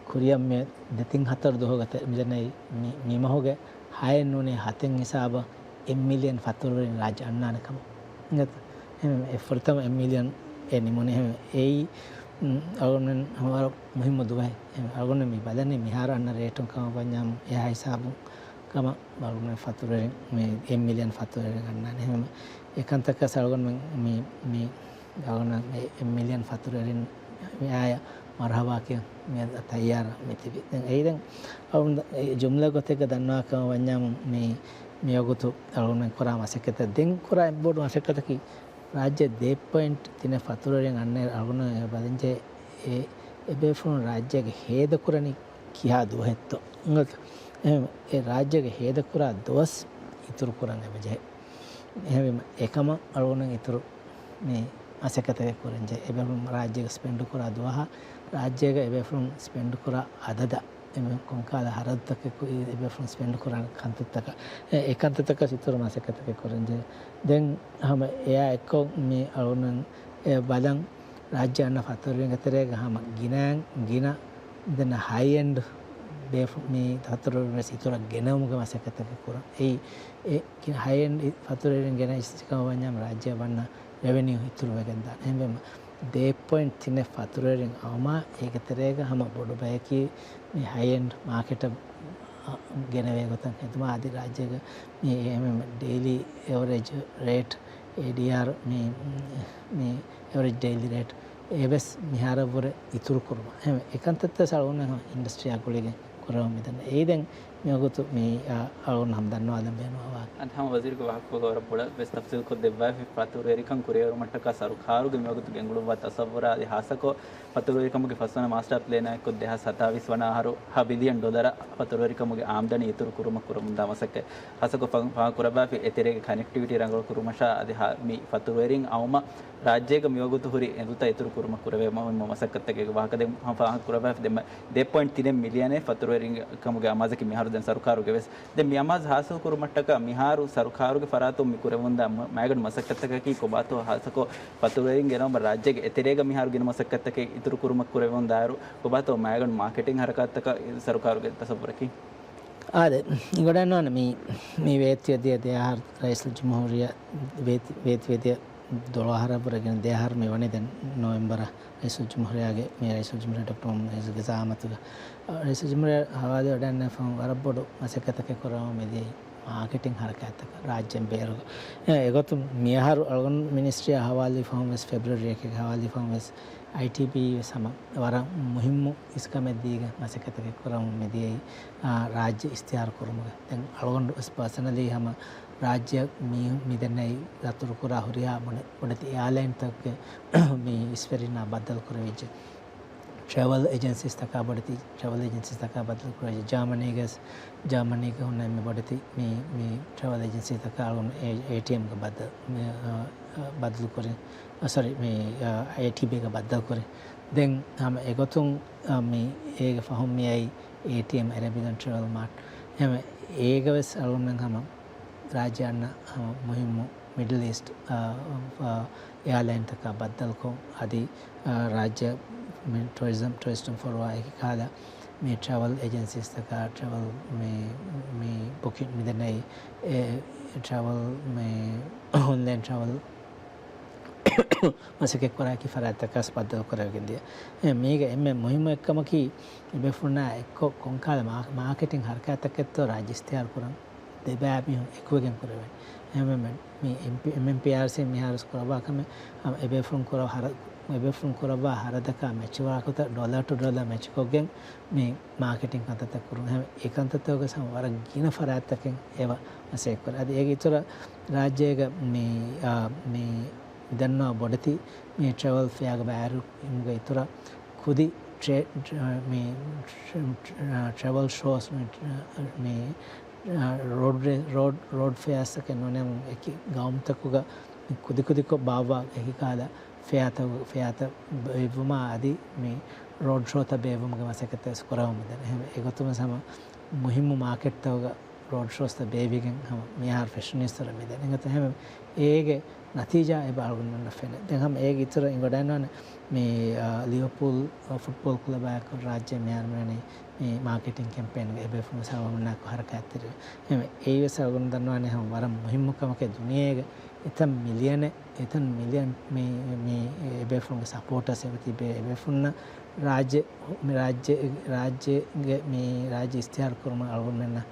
ކުރިއަށް މި ދެތިން ހަތަރު ދުވަހުގަ ތެ، މިދަނީ މި، މި މަހުގެ ހައެއް ނޫނީ ހަތެއް ހިސާބަށް އެއް މިލިއަން ފަތުރުވެރިން ރާއްޖެ އަންނާނެ ކަމަށް. އިނގޭތަ؟ އެހެން އެ ފުރަތަމަ އެއް މިލިއަން އެ ނިމުނީ. އެހެން އެއީ، އުން، އަޅުގަނޑުމެން ހަމަ ވަރަށް މުހިއްމު ދުވަހެއް. އެހެން އަޅުގަނޑު މި ބަލަނީ މިހާރު އަންނަ ރޭޓުން ކަމަށް ވަންޏާ އެހާ ހިސާބުން ކަމަށް އަޅުގަނޑުމެން ފަތުރުވެރިން މި އެއް މިލިއަން ފަތުރުވެރިން އަންނާނެ. އެހެން އެކަންތަކަސް އަޅުގަނޑުމެން މި، މި އަޅުގަނޑު އެ އެއް މިލިއަން ފަތުރުވެރިން މި އާޔަ މަރުހަބާ ކިޔަން މި ތައްޔާރަށް މި ތިބި. ދެން އެއީ ދެން އަޅުގަނޑު އެ ޖުމްލަ ގޮތެއްގަ ދަންނަވާ ކަމަށް ވަންޏާމު މި، މިވަގުތު އަޅުގަނޑުމެން ކުރާ މަސައްކަތަށް ދެން ކުރާ އެއްބޮޑު މަސައްކަތަކީ ރާއްޖެ ދެ ޕޮއިންޓް ތިނެއް ފަތުރުވެރިން އަންނަ އަޅުގަނޑު ބަލަންޖެ އެ، އެބޭފުޅުން ރާއްޖޭގެ ހޭދަކުރަނީ ކިހާ ދުވަހެއްތޯ؟ އެ ރާއްޖޭގެ ހޭދަކުރާ ދުވަސް އިތުރު ކުރަން އެބަޖެހޭ. އެހެންވީމަ އެކަމަށް އަޅުގަނޑު އިތުރު މި މަސައްކަތެއް ކުރަންޖެހޭ. އެބޭފުޅުން ރާއްޖޭގަ ސްޕެންޑް ކުރާ ދުވަހާ، ރާއްޖޭގަ އެބޭފުޅުން ސްޕެންޑް ކުރާ އަދަދާ، އެ ކޮންކަހަލަ ހަރަދުތަކެއް ކުރީ އެބޭފުޅުން ސްޕެންޑް ކުރާ ކަންތައްތަކަށް، އެ، އެ ކަންތައްތަކަށް އިތުރު މަސައްކަތަކެއް ކުރަންޖެހޭ. ދެން ހަމަ އެއާ އެއްކޮށް މި އަޅުގަނޑު އެ ބަލަން ރާއްޖެ އަންނަ ފަތުރުވެރިންގެ ތެރޭގަ ހަމަ ގިނައިން ގިނަ ދެން ހައި އެންޑް ބޭފު، މި ފަތުރުވެރިން ވެސް އިތުރަށް ގެނައުމުގެ މަސައްކަތެއް ކުރަން. އެއީ، އެ، ހައި އެންޑް ފަތުރުވެރިން ގެނައި ސިކަމަށް ވަންޏާ ރާއްޖެއަށް ވަންނަ ރެވެނިއު އިތުރު ވެގެން ދާނެ. އެހެންވީމަ، ދެ ޕޮއިންޓް ތިނެއް ފަތުރުވެރިން އައުމާ، އޭގެ ތެރޭގަ ހަމަ ބޮޑު ބަޔަކީ މި ހައި އެންޑް މާކެޓަށް ގެނެވޭ ގޮތަށް ހެދުމާ އަދި ރާއްޖޭގަ މި ޑެއިލީ އެވަރޭޖް ރޭޓް، އޭ ޑީ އާރް، މި، މި އެވަރޭޖް ޑެއިލީ ރޭޓް އެވެސް މިހާރަށްވުރެ އިތުރު ކުރުމަށް. އެހެންވެ، އެކަންތައްތައް އަޅުގަނޑު އިންޑަސްޓްރީއާ ގުޅިގެން ކުރަމުން މިދަނީ. އެއީ ދެން މިވަގުތު މި، އަ، އަޅުގަނޑު ހަމަ ދަންނަވާލަން ބޭނުންވާ ވާހަކަ. އަދި ހަމަ ވަޒީރުގެ ވާހަކަފުޅުގަ ވަރަށް ބޮޑަށް ވެސް ތަފްސީލުކޮށް ދެއްވާފި. ފަތުރުވެރިކަން ކުރިއެރުމަށްޓަކާ ސަރުކާރުގެ މިވަގުތު ގެންގުޅުއްވާ ތަސައްވުރާ އަދި ހާއްސަކޮށް ފަތުރުވެރިކަމުގެ ފަސްވަނަ މާސްޓަރ ޕްލޭނާ އެއްކޮށް ދެހާސް ސަތާވީސް ވަނަ އަހަރު ހަ ބިލިއަން ޑޮލަރަށް ފަތުރުވެރިކަމުގެ އާމްދަނީ އިތުރު ކުރުމަށް ކުރަމުންދާ މަސައްކަތް. ހާއްސަކޮށް ފާހަގަ ކުރައްވާފި އެތެރޭގެ ކަނެކްޓިވިޓީ ރަނގަޅު ކުރުމަށާ އަދި ހަ-، މި ފަތުރުވެރިން އައުމަށް ރާއްޖޭގަ މިވަގުތު ހުރި އެނދުތައް އިތުރު ކުރުމަށް ކުރެވޭ މުހިންމު މަސައްކަތްތަކެއްގެ ވާހަކަ ދެން ފާހަގަ ކުރައްވާފި. ދެން ދެ ޕޮއިންޓް ތިނެއް މިލިއަނެއް ފަތުރުވެރިކަމުގެ އަމާޒަކީ މިހާރު ދެން ސަރުކާރުގެ ވެސް. ދެން މި އަމާޒު ހާސިލް ކުރުމަށްޓަކާ މިހާރު ސަރުކާރުގެ ފަރާތުން މި ކުރެވުންދާ މަ-، މައިގަނޑު މަސައްކަތްތަކަކީ ކޮބާތޯ ހާއްސަކޮށް ފަތުރުވެރިން ގެނައުމަށް ރާއްޖޭގެ އެތެރޭގަ މިހާރު ގިނަ މަސައްކަތްތަކެއް އިތުރު ކުރުމަށް ކުރެވުންދާއިރު ކޮބާތޯ މައިގަނޑު މާކެޓިން ހަރަކާތްތަކަށް ސަރުކާރުގެ ތަސައްވުރަކީ؟ އާދެ، އިނގޮޑައިންނާނެ މި، މި ވޭތުވެދިޔަ ދެއަހަރު ރައީސުލްޖުމްހޫރިއްޔާ، ވޭތި-، ވޭތުވެދިޔަ ދޮޅަހަރަށްވުރެ ގިނަ ދެއަހަރު މި ވަނީ ދެން ނޮވެމްބަރަށް ރައީސުލްޖުމްހޫރިއްޔާގެ، މި ރައީސުލްޖުމްހޫރިއްޔާ ޑޮކްޓަރ މުހައްމަދު މުހިއްޒުގެ ޒައާމަތުގަ، ރައީސުލްޖުމްހޫރިއްޔާ ހަވާލުވެވަޑައިގެންނެވި ފަހުން ވަރަށް ބޮޑު މަސައްކަތަކެއް ކުރަމުން މިދިޔައީ މާކެޓިން ހަރަކާތްތަކަށް ރާއްޖޭން ބޭރުގަ. އެ، އެގޮތުން މިއަހަރު އަޅުގަނޑު މިނިސްޓްރީއާ ހަވާލުވި ފަހުން ވެސް ފެބްރުއަރީ އެކެއްގެ ހަވާލުވި ފަހުން ވެސް އައިޓީބީ ވެސް ހަމަ ވަރަށް މުހިއްމު އިސްކަމެއް ދީގެން މަސައްކަތަކެއް ކުރަމުން މިދިޔައީ، އާ، ރާއްޖެ އިސްތިހާރު ކުރުމުގަ. ދެން އަޅުގަނޑު ވެސް ޕާސަނަލީ ހަމަ ރާއްޖެ މީހުން މިދެންނެވި ދަތުރުކުރާ ހުރިހާ ބޮޑެ-، ބޮޑެތި އެއާލައިންތަކުގެ މި އިސްވެރިންނާ ބައްދަލު ކުރެވިއްޖެ. ޓްރެވަލް އެޖެންސީސްތަކާ ބޮޑެތި، ޓްރެވަލް އެޖެންސީސްތަކާ ބައްދަލު ކުރެވިއްޖެ. ޖާމަނީގަ، ޖާމަނީގަ ހުންނަ އެންމެ ބޮޑެތި މި، މި ޓްރެވަލް އެޖެންސީތަކާ އަޅުގަނޑު އޭ-، އޭޓީއެމްގަ ބައްދަލު، މި، އާ، އާ، ބައްދަލު ކުރިން، އާ، ސޮރީ، މި، އާ، އޭޓީބީގަ ބައްދަލު ކުރިން. ދެން ހަމަ އެގޮތުން، އާ، މި އޭގެ ފަހުން މިއައީ އޭޓީއެމް އެރޭބިއަން ޓްރެވަލް މާޓް. ހަމަ އޭގަ ވެސް އަޅުގަނޑުމެން ހަމަ ރާއްޖެ އަންނަ ހަމަ މުހިއްމު މިޑްލް އީސްޓް، އާ، އާ، އެއާލައިންތަކާ ބައްދަލުކޮށް، އަދި، އާ، ރާއްޖެ މި ޓުރިޒަމް، ޓުރިސްޓުން ފޮރުވާ އެކި ކަހަލަ މި ޓްރެވަލް އެޖެންސީސްތަކާ، ޓްރެވަލް މި، މި ބުކިން މިދެންނެވި، އެ، ޓްރެވަލް މި އޮންލައިން ޓްރެވަލް މަސައްކަތް ކުރާ އެކި ފަރާތްތަކަށް ބައްދަލު ކުރެވިގެން ދިޔަ. އެ، މީގެ އެންމެ މުހިއްމު އެއްކަމަކީ، އެބޭފުޅުންނާ އެއްކޮށް ކޮންކަހަލަ މާ-، މާކެޓިން ހަރަކާތްތަކެއްތޯ ރާއްޖެ އިސްތިހާރު ކުރަން ދެބައި މީހުން އެކުވެގެން ކުރެވޭނެ. އެހެންވެ، މި އެމްޕީ-، އެމްއެމްޕީއާރްސީ މިހާރު ކުރައްވާ ކަމެއް، އަ، އެބޭފުޅުން ކުރަ ހަރ-، އެބޭފުޅުން ކުރައްވާ ހަރަދަކާ މެޗުވާ ގޮތަށް ޑޮލަރ ޓު ޑޮލަރ މެޗުކޮށްގެން މި މާކެޓިން ކަންތައްތައް ކުރުން. އެހެން އެ ކަންތައްތަކުގެ ހަމަ ވަރަށް ގިނަ ފަރާތްތަކެއް އެބަ މަސައްކަތް ކުރޭ. އަދި އޭގެ އިތުރަށް ރާއްޖޭގަ މި، އާ، މި މިދަންނަވާ ބޮޑެތި މި ޓްރެވަލް ފެއާގެ ބައިވެރިވުމުގެ އިތުރަށް ކުދި ޓްރެ-، ޓްރެ-، މި ޓްރެ-، ޓްރެ-، ޓްރެވަލް ޝޯސް މި، މި ރޯޑް ރޭ-، ރޯޑް، ރޯޑް ފެއާސްތަކެއް ނޫނީ އެކި ގައުމުތަކުގަ މި ކުދިކުދިކޮށް ބާއްވާ އެކި ކަހަލަ ފެއާތައް، ފެއާތައް ބޭއްވުމާ އަދި މި ރޯޑް ޝޯތައް ބޭއްވުމުގެ މަސައްކަތް ވެސް ކުރަމުން މިދަނީ. އެހެންވެ، އެގޮތުން ވެސް ހަމަ މުހިއްމު މާކެޓްތަކުގަ ރޯޑް ޝޯސްތައް ބޭއްވިގެން ހަމަ މިހާރު ފެށުނީއްސުރެ މިދަނީ. އެގޮތަށް ހަމަ އޭގެ ނަތީޖާ އެބަ އަޅުގަނޑުމެންނަށް ފެނޭ. ދެން ހަމަ އޭގެ އިތުރަށް އިނގޮޑައިންނާނެ މި، އާ، ލިވަޕޫލް، އާ، ފުޓްބޯލް ކްލަބާއެކު ރާއްޖެ މިހާރު މިވަނީ މި މާކެޓިން ކެމްޕޭންގެ އެބޭފުޅުން ސަރުވަމުންނާއެކު ހަރަކާތްތެރިވެ. އެހެންވެ، އެއީވެސް އަޅުގަނޑު ދަންނަވާނެ ހަމަ ވަރަށް މުހިއްމު ކަމެކޭ. ދުނިޔޭގެ އެތައް މިލިއަނެއް، އެތައް މިލިއަން މި، މި އެބޭފުޅުންގެ ސަޕޯޓަސް އެބަ ތިބޭ. އެބޭފުޅުންނަށް ރާއްޖެ، މި ރާއްޖެ، ރާއްޖޭގެ މި ރާއްޖެ އިސްތިހާރު ކުރުމަށް އަޅުގަނޑުމެންނަށް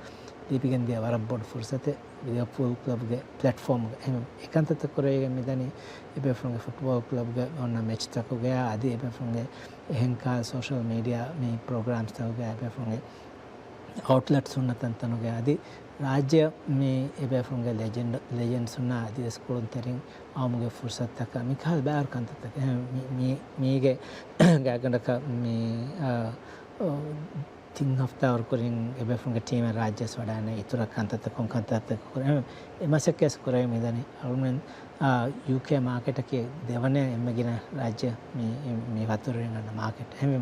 ލިބިގެން ދިޔަ ވަރަށް ބޮޑު ފުރުސަތެއް ލިވަޕޫލް ކްލަބްގެ ޕްލެޓްފޯމްގަ. އެހެން އެކަންތައްތައް ކުރެވިގެން މިދަނީ އެބޭފުޅުންގެ ފުޓްބޯލް ކްލަބްގެ އޮންނަ މެޗްތަކުގަޔާ އަދި އެބޭފުޅުންގެ އެހެން ކަހަލަ ސޯޝަލް މީޑިއާ މި ޕްރޮގްރާމްސްތަކުގަ އެބޭފުޅުންގެ އައުޓްލެޓްސް ހުންނަ ތަންތަނުގަ އަދި ރާއްޖެ މި އެބޭފުޅުންގެ ލެޖެންޑް، ލެޖެންޑްސް ހުންނަ އަދިވެސް ކުޅުންތެރިން އައުމުގެ ފުރުސަތުތަކާ މިކަހަލަ ބައިވަރު ކަންތައްތަކެއް. އެހެން މި، މި، މީގެ ގާތްގަނޑަކަށް މި، އާ، ތިން ހަފްތާވަރު ކުރިން އެބޭފުޅުންގެ ޓީމެއް ރާއްޖެސް ވަޑާނެ އިތުރަށް ކަންތައްތައް ކޮން ކަންތައްތަކެއް ކުރެ-، އެ މަސައްކަތް ކުރެވި މިދަނީ. އަޅުމެން، އާ، ޔޫކޭ މާކެޓަކީ ދެވަނަ އެންމެ ގިނަ ރާއްޖެ މި، މި ފަތުރުވެރިން އަންނަ މާކެޓް. އެހެންވެ،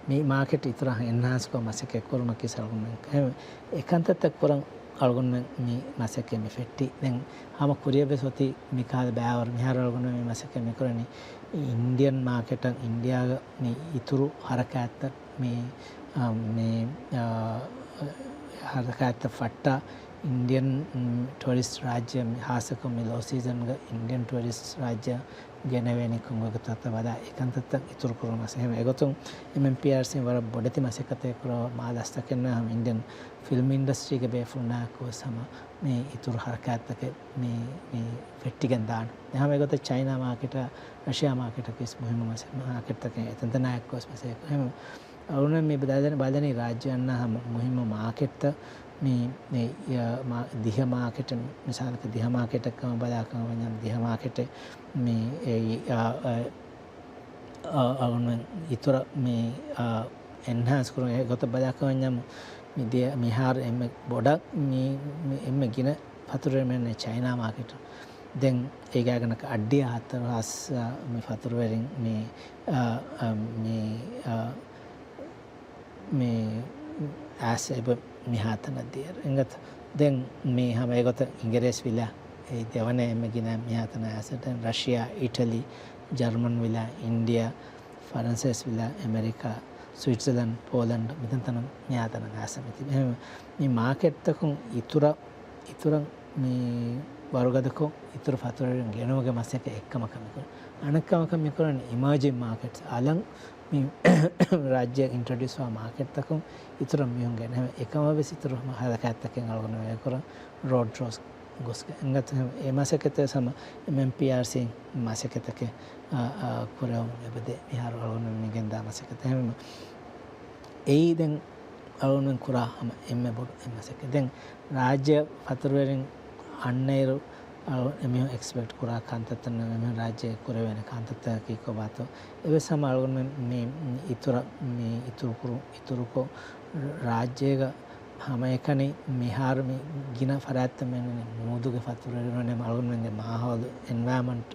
މި މާކެޓް އިތުރަށް އެންހާންސްކޮށް މަސައްކަތް ކުރުމަކީ އަޅުގަނޑުމެން. އެހެންވެ، އެ ކަންތައްތައް ކުރަން އަޅުގަނޑުމެން މި މަސައްކަތް މި ފެއްޓީ. ދެން ހަމަ ކުރިޔަށްވެސް އޮތީ މި ކަހަލަ ބައިވަރު. މިހާރު އަޅުގަނޑުމެން މި މަސައްކަތް މި ކުރަނީ އިންޑިއަން މާކެޓަށް، އިންޑިއާގަ މި އިތުރު ހަރަކާތްތައް މި، އާ، މި، އާ، ހަރަކާތްތައް ފައްޓާ އިންޑިއަން، މް، ޓުއަރިސްޓް ރާއްޖެ މި ހާއްސަކޮށް މި ލޯ ސީޒަންގަ އިންޑިއަން ޓުއަރިސްޓް ރާއްޖެ ގެނެވޭނީ ކޮން ގޮތަކަށް ބަލާ އެކަންތައްތައް އިތުރު ކުރުމަށް. އެހެން އެގޮތުން އެމްއެމްޕީއާރްސީން ވަރަށް ބޮޑެތި މަސައްކަތެއް ކުރައްވާ މާ ދަސްތަކެއް ނާ ހަމަ އިންޑިއަން ފިލްމް އިންޑަސްޓްރީގެ ބޭފުޅުންނާއެކު ވެސް ހަމަ މި އިތުރު ހަރަކާތްތަކެއް މި، މި ފެއްޓިގެން ދާނެ. ދެން ހަމަ އެގޮތަށް ޗައިނާ މާކެޓާ، ރަޝިޔާ މާކެޓަކީ ވެސް މުހިއްމު މަސަ-، މާކެޓްތަކެއް އެތަންތަނާއެކު ވެސް މަސައްކަތް. އެހެން އަޅުގަނޑު މި ބަލަނީ، ބަލަނީ ރާއްޖެ އަންނަ ހަމަ މުހިއްމު މާކެޓްތައް މި، މި، އ، މާ-، ދިހަ މާކެޓެއް، މިސާލަކަށް ދިހަ މާކެޓަށް ކަމަށް ބަލާ ކަމަށް ވަންޏާ، ދިހަ މާކެޓެއް މި އެއީ، އ، އ، އަ، އަޅުގަނޑުމެން އިތުރަށް މި، އ، އެންހާންސް ކުރުން އެ ގޮތަށް ބަލާކަމަށް ވަންޏާ، މި ދިޔަ-، މިހާރު އެންމެ ބޮޑަށް މި، މި އެންމެ ގިނަ ފަތުރުވެރިން މިއަންނަނީ ޗައިނާ މާކެޓަށް. ދެން އޭގެ އަގަނަކަށް އައްޑިހަ ހަތަރު ހާސް، އ، މި ފަތުރުވެރިން މި، އ، އ، މި، އ، މި އައިސް އެބަ މިހާތަނަށް ދިޔައިރު އެނގޭތަ؟ ދެން މި ހަމަ އެގޮތަށް އިނގިރޭސި ވިލާ އެއީ ދެވަނަ އެންމެ ގިނަ މިހާތަނަށް އައިސް. ދެން ރަޝިޔާ، އިޓަލީ، ޖަރްމަން ވިލާ، އިންޑިޔާ، ފަރަންސޭސި ވިލާ، އެމެރިކާ، ސްވިޓްޒަލަންޑް، ޕޯލަންޑް، މިތަންތަނުން މިހާތަނަށް އައިސް މިތިބި. އެހެންވެ، މި މާކެޓްތަކުން އިތުރަށް، އިތުރަށް މި ވަރުގަދަކޮށް، އިތުރު ފަތުރުވެރިން ގެނުމުގެ މަސައްކަތް އެއްކަމަކަށް މިކުރަން. އަނެއްކަމަކަށް މިކުރަން އިމާޖިން މާކެޓްސް. އަލަށް މި ރާއްޖެއަށް އިންޓްރޮޑިއުސްވާ މާކެޓްތަކުން އިތުރަށް މީހުން ގެނެ، އެކަމަށް ވެސް އިތުރު ހަރަކާތްތަކެއް އަޅުގަނޑު އެކުރަން ރޯޑް ޝޯސް ގޮސްގެ އެނގޭތަ؟ އެ މަސައްކަތެއް ވެސް ހަމަ އެމްއެމްޕީއާރްސީ މަސައްކަތްތަކެއް، އާ، އާ، ކުރެވުމުން އެބަދޭ. މިހާރު އަޅުގަނޑު މި ގެންދާ މަސައްކަތެއް. އެހެންވީމަ އެއީ ދެން އަޅުގަނޑުމެން ކުރާ ހަމަ އެންމެ ބޮޑު އެއް މަސައްކަތް. ދެން ރާއްޖެ ފަތުރުވެރިން އަންނައިރު، އަޅު އެމީހުން އެކްސްޕެކްޓް ކުރާ ކަންތައްތައް ނޫން، އެމީހުން ރާއްޖޭގަ ކުރެވޭނެ ކަންތައްތަކަކީ ކޮބާތޯ؟ އެވެސް ހަމަ އަޅުގަނޑުމެން މި، މި އިތުރަށް، މި އިތުރުކުރު، އިތުރުކޮށް، ރާއްޖޭގަ ހަމައެކަނި މިހާރު މި ގިނަ ފަރާތްތައް މެންނަނީ މޫދުގެ ފަތުރުވެރިން ނޫނީ އަޅުގަނޑުމެންގެ މާހައުލު، އެންވަޔަރމަންޓް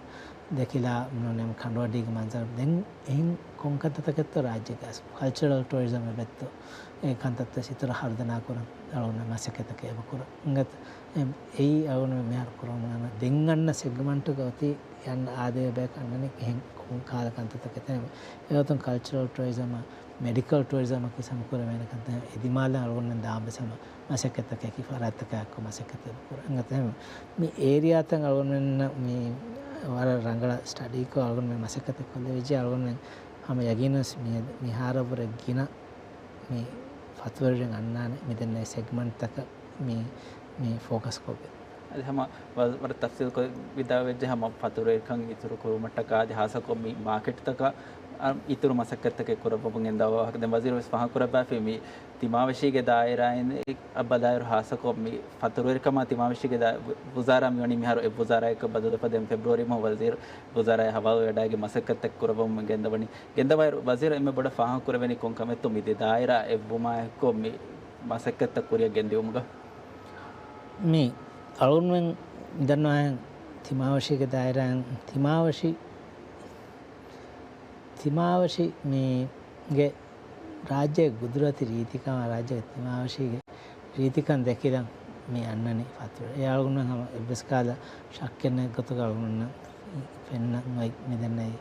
ދެކިލާ ނޫނީ ކަނޑުއަޑީގެ މަންޒަރު. ދެން އެހެން ކޮން ކަންތައްތަކެއްތޯ ރާއްޖޭގަ ކަލްޗަރަލް ޓޫރިޒަމް އެބައްތޯ؟ އެ ކަންތައްތައް އިތުރަށް ހަރުދަނާ ކުރަން އަޅުގަނޑުމެން މަސައްކަތްތަކެއް އެބަ ކުރަން. އެއީ އަޅުގަނޑުމެން މިހާރު ކުރަމުން ދެން އަންނަ ސެގްމަންޓުގަ އޮތީ އަންނަ އާދެވޭ ބަޔަކަށް އަންނަނީ އެހެން ކަހަލަ ކަންތައްތަކެއްތޯ. އެގޮތުން ކަލްޗަރަލް ޓޫރިޒަމް، މެޑިކަލް ޓޫރިޒަމަކީ ހަމަ ކުރެވޭނެ ކަންތައް އެދިމާލަށް އަޅުގަނޑުމެން ދާން ވެސް ހަމަ މަސައްކަތްތަކަކީ ފަރާތްތަކާއެކު މަސައްކަތެއް ކުރަން. އެނގޭތަ؟ މި އޭރިއާތައް އަޅުގަނޑުމެންނަށް މި ވަރަށް ރަނގަޅަށް ސްޓަޑީކޮށް އަޅުގަނޑުމެން މަސައްކަތެއް ކޮށްލެވިއްޖެ. އަޅުގަނޑުމެން ހަމަ ޔަގީންވެސް މި، މިހާރަށްވުރެ ގިނަ މި ފަތުރުވެރިން އަންނާނެ މިދެންނެވި ސެގްމަންޓްތަކަށް މި، މި ފޯކަސް ކޮށްގެން. އަދި ހަމަ ވަ-، ވަރަށް ތަފްސީލްކޮށް ވިދާޅުވެއްޖެ ހަމަ ފަތުރުވެރިކަން އިތުރު ކުރުމަށްޓަކާ އަދި ހާއްސަކޮށް މި މާކެޓްތަކަށް، އަ، އިތުރު މަސައްކަތްތަކެއް ކުރައްވަމުން ގެންދަވާ ވާހަކަ. ދެން ވަޒީރު ވެސް ފާހަގަކުރައްވާފި މި ތިމާވެށީގެ ދާއިރާއިން އަށް ބަލާއިރު ހާއްސަކޮށް މި ފަތުރުވެރިކަމާ ތިމާވެށީގެ ދާ-، ވު-، ވުޒާރާ މިވަނީ މިހާރު އެއް ވުޒާރާއަކަށް ބަދަލުވެފަ. ދެން ފެބްރުއަރީ މަހު ވަޒީރު ވުޒާރާއާ ހަވާލުވެވަޑައިގެން މަސައްކަތްތައް ކުރައްވަމުން ގެންދަވަނީ. ގެންދަވާއިރު ވަޒީރު އެންމެ ބޮޑަށް ފާހަގަކުރެވެނީ ކޮން ކަމެއްތޯ މި ދެ ދާއިރާ އެއްވުމާއެކު މި މަސައްކަތްތައް ކުރިއަށް ގެންދިއުމުގަ؟ މި އަޅުގަނޑުމެން ދަންނަވާހެން ތިމާވެށީގެ ދާއިރާއިން ތިމާވެށި، ތިމާވެށި މީގެ ރާއްޖޭގެ ގުދުރަތީ ރީތިކަމާ ރާއްޖޭގެ ތިމާވެށީގެ ރީތިކަން ދެކިލަން މި އަންނަނީ ފަތުރު. އެ އަޅުގަނޑުމެން ހަމަ އެއްވެސް ކަހަލަ ޝައްކެއް ނެތް ގޮތުގަ އަޅުގަނޑުމެންނަށް ފެންނަ އޮތް މިދެންނެވި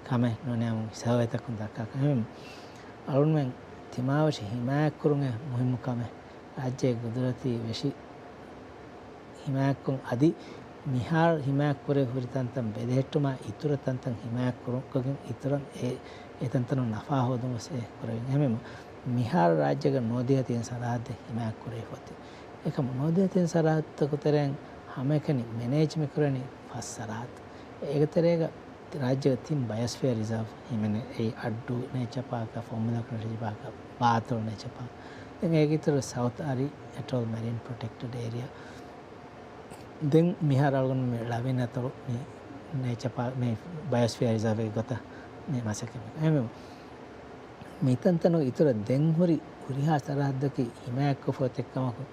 ކަމެއް ނޫނީ ހަމަ ސަރވޭތަކުން ދައްކާ ކަމެއް. އަޅުގަނޑުމެން ތިމާވެށި ހިމާޔަތްކުރުން އެއީ މުހިއްމު ކަމެއް. ރާއްޖޭގެ ގުދުރަތީ ވެށި ހިމާޔަތްކޮށް އަދި މިހާރު ހިމާޔަތްކުރެވި ހުރި ތަންތަން ބެލެހެއްޓުމާ އިތުރަށް ތަންތަން ހިމާޔަތްކުރުން ކޮށްގެން އިތުރަށް އެ، އެ ތަންތަނުން ނަފާ ހޯދުން ވެސް އެ ކުރެވިން. އެހެންވީމަ މިހާރު ރާއްޖޭގަ ނޯދިޔަ ތިން ސަރަހައްދެއް ހިމާޔަތްކުރެވިފަ އޮތީ. އެކަމު ނޯދިޔަ ތިން ސަރަހައްދުތަކުގެ ތެރެއިން ހަމައެކަނި މެނޭޖް މިކުރަނީ ފަސް ސަރަހައްދު. އޭގެ ތެރޭގަ ރާއްޖޭގަ ތިން ބަޔޮސްފިއަރ ރިޒާވް ހިމެނޭ. އެއީ އައްޑޫ ނޭޗަ ޕާކަށް، ފޮންބުލަކުނު ނޭޗަ ޕާކަށް، ބާތޮޅު ނޭޗަ ޕާކް. ދެން އޭގެ އިތުރު ސައުތު އަރި އެޓޯލް މެރިން ޕްރޮޓެކްޓެޑް އޭރިއާ. ދެން މިހާރު އަޅުގަނޑު މި ޅަވިން އަތޮޅު މި ނޭޗަ ޕާ-، މި ބަޔޮސްފިއަރ ރިޒާވްގެ ގޮތަށް މި މަސައްކަތް މި މިތަންތަނުގެ އިތުރަށް ދެން ހުރި ހުރިހާ ސަރަހައްދަކީ ހިމާޔަތްކޮށްފަ އޮތް ކަމަކު،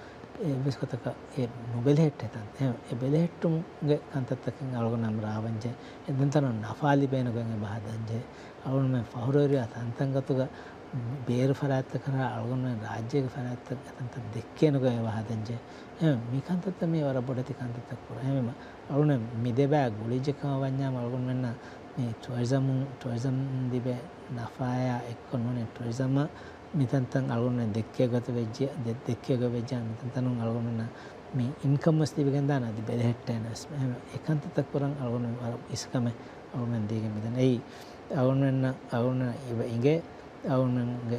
އެއްވެސް ގޮތަކަށް އެ ނުބެލެހެއްޓޭ ތަން-، އެ، އެ ބެލެހެއްޓުމުގެ ކަންތައްތަކެއް އަޅުގަނޑު ހަމަ ރާވަންޖެ، އެ ދެންތަނުން ނަފާ ލިބޭނެ ގޮތް އެބަ ހަދަންޖެ، އަޅުގަނޑުމެން ފަހުރުވެރިވާ ތަންތަން ގޮތުގަ ބޭރު ފަރާތްތަކަށް އަޅުގަނޑުމެން ރާއްޖޭގެ ފަރާތްތައް އެ ތަންތަން ދެއްކޭނެ ގޮތް އެބަ ހަދަންޖެ. އެ، މި ކަންތައްތައް މީ ވަރަށް ބޮޑެތި ކަންތައްތައް ކުރަން. އެހެންވީމަ އަޅުގަނޑު މި ދެބައި ގުޅިއްޖެ ކަމަށް ވަންޏާމަ އަޅުގަނޑުމެންނަށް މި ޓޫރިޒަމުން، ޓޫރިޒަމް ލިބޭ ނަފާޔާ އެއްކޮށް ނޫނީ ޓޫރިޒަމަށް މިތަންތަން އަޅުގަނޑުމެން ދެއްކޭ ގޮތަށް ވެއްޖިއްޔާ، ދެ-، ދެއްކޭ ގޮތް ވެއްޖިއްޔާ މިތަންތަނުން އަޅުގަނޑުމެންނަށް މި އިންކަމް ވެސް ލިބިގެންދާނެ އަދި ބެލެހެއްޓޭނެ ވެސް. އެހެން އެ ކަންތައްތައް ކުރަން އަޅުގަނޑު ވަރަށް އިސްކަމެއް އަޅުގަނޑުމެން ދީގެން މިދަނީ. އެއީ އަޅުގަނޑުމެންނަށް، އަޅުގަނޑުމެން އެބަ އިނގޭ އަޅުގަނޑުމެންގެ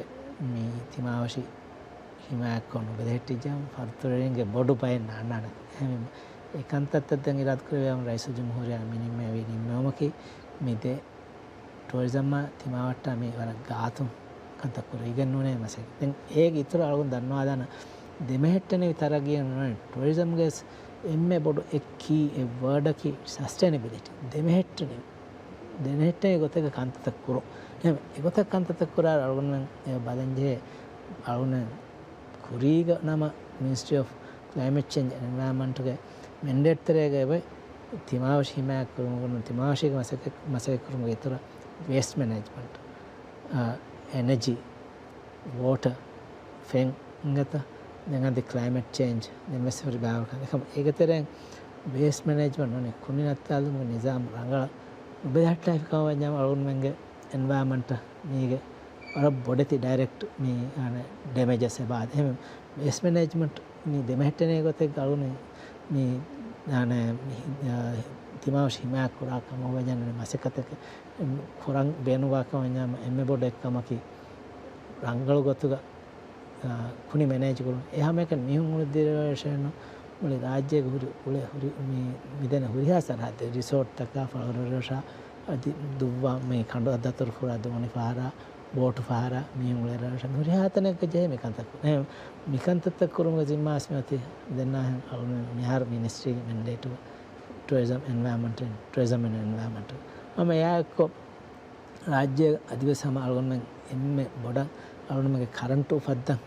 މި ތިމާވެށި ހިމާޔަތްކޮށް ނުބެލެހެއްޓިއްޖާ ފަތުރުވެރިންގެ ބޮޑު ބައެއް ނާންނާނެ. އެހެންވީމަ އެ ކަންތައްތައް ދެން އިރާދަކުރެއްވިއްޔާ ރައީސުލްޖުމްހޫރިއްޔާ މި ނިންމެވި ނިންމެވުމަކީ މި ދެ ޓޫރިޒަމްއާ ތިމާވައްޓާ މި ވަރަށް ގާތުން ކަންތައް ކުރެވިގެން ނޫނޭ މަސައްކަތް. ދެން އޭގެ އިތުރަށް އަޅުގަނޑު ދަންނަވާލާނަން ދެމެހެއްޓެނިވި ތަރައްގީއެއް ނޫން. ޓޫރިޒަމްގެ އެންމެ ބޮޑު އެއް ކީ އެއް ވާޑަކީ ސަސްޓެނެބިލިޓީ. ދެމެހެއްޓެނިވި. ދެމެހެއްޓެނިވި ގޮތެއްގަ ކަންތައްތައް ކުރުން. އެހެން އެގޮތަށް ކަންތައްތައް ކުރާ އަޅުގަނޑުމެން އެ ބަލަންޖެހޭ އަޅުގަނޑުމެން ކުރީގަ ނަމަ މިނިސްޓްރީ އޮފް ކްލައިމެޓް ޗޭންޖް އެންޑް އެންވަޔަރމަންޓްގެ މެންޑޭޓް ތެރޭގަ އެބަ ތިމާވެށި ހިމާޔަތް ކުރުމުގެ ތިމާވެށީގެ މަސައްކަތް، މަސައްކަތް ކުރުމުގެ އިތުރަށް ވޭސްޓް މެނޭޖްމަންޓް، އާ، އެނަޖީ، ވޯޓަ، ފެން އިނގޭތަ؟ ދެން އަދި ކްލައިމެޓް ޗޭންޖް، ދެން ވެސް ހުރި ބާވަރުކަން. އެކަމަ އޭގެ ތެރެއިން ވޭސްޓް މެނޭޖްމަންޓް ނޫނީ ކުނި ނައްތާލުމުގެ ނިޒާމް ރަނގަޅަށް ނުބެލެހައްޓާފި ކަމަށް ވަންޏާ އަޅުގަނޑުމެންގެ އެންވަޔަރމަންޓަށް މީގެ ވަރަށް ބޮޑެތި ޑައިރެކްޓް މި، އާނ، ޑެމޭޖަސް އެބަ އާދޭ. އެހެން ވޭސްޓް މެނޭޖްމަންޓް މި ދެމެހެއްޓެނޭ ގޮތެއްގަ އަޅުގަނޑު މި، އާނ، މި، އާ، ތިމާވެށި ހިމާޔަތް ކުރާ ކަމަށް ވަންޏާ ނޫނީ މަސައްކަތެއް ކުރަން ބޭނުންވާ ކަމަށް ވަންޏާ އެންމެ ބޮޑު އެއް ކަމަކީ ރަނގަޅު ގޮތުގަ އާ، ކުނި މެނޭޖް ކުރުން. އެހާ ހަމައެކަނި މީހުން އުޅުއްދިރި ރަށެއް ނޫން، މުޅި ރާއްޖޭގެ ހުރި، އުޅެ ހުރި މި، މިދެން ހުރިހާ ސަރަހައްދެއް ރިސޯޓްތަކާ ފަޅުރަށާ އަދި ދުއްވާ މި ކަނޑު ދަތުރު ފުރާ ދޯނި ފަހަރާ، ބޯޓު ފަހަރާ، މީހުން އުޅޭ ރަށް ހުރިހާ ތަނެއްގަ ޖެހޭ މި ކަންތައް ކުރުން. އެހެން މި ކަންތައްތައް ކުރުމުގެ ޒިންމާ އަސް މިއޮތީ ދެންނާހެން އަޅުގަނޑު މިހާރު މިނިސްޓްރީގެ މެންޑޭޓުގަ ޓޫރިޒަމް އެންވަޔަރމަންޓް، ޓޫރިޒަމް އެންޑް އެންވަޔަރމަންޓް. ހަމަ އެއާއެއްކޮށް، ރާއްޖޭގަ އަދިވެސް ހަމަ އަޅުގަނޑުމެން އެންމެ ބޮޑަށް އަޅުގަނޑުމެންގެ ކަރަންޓު އުފައްދަން،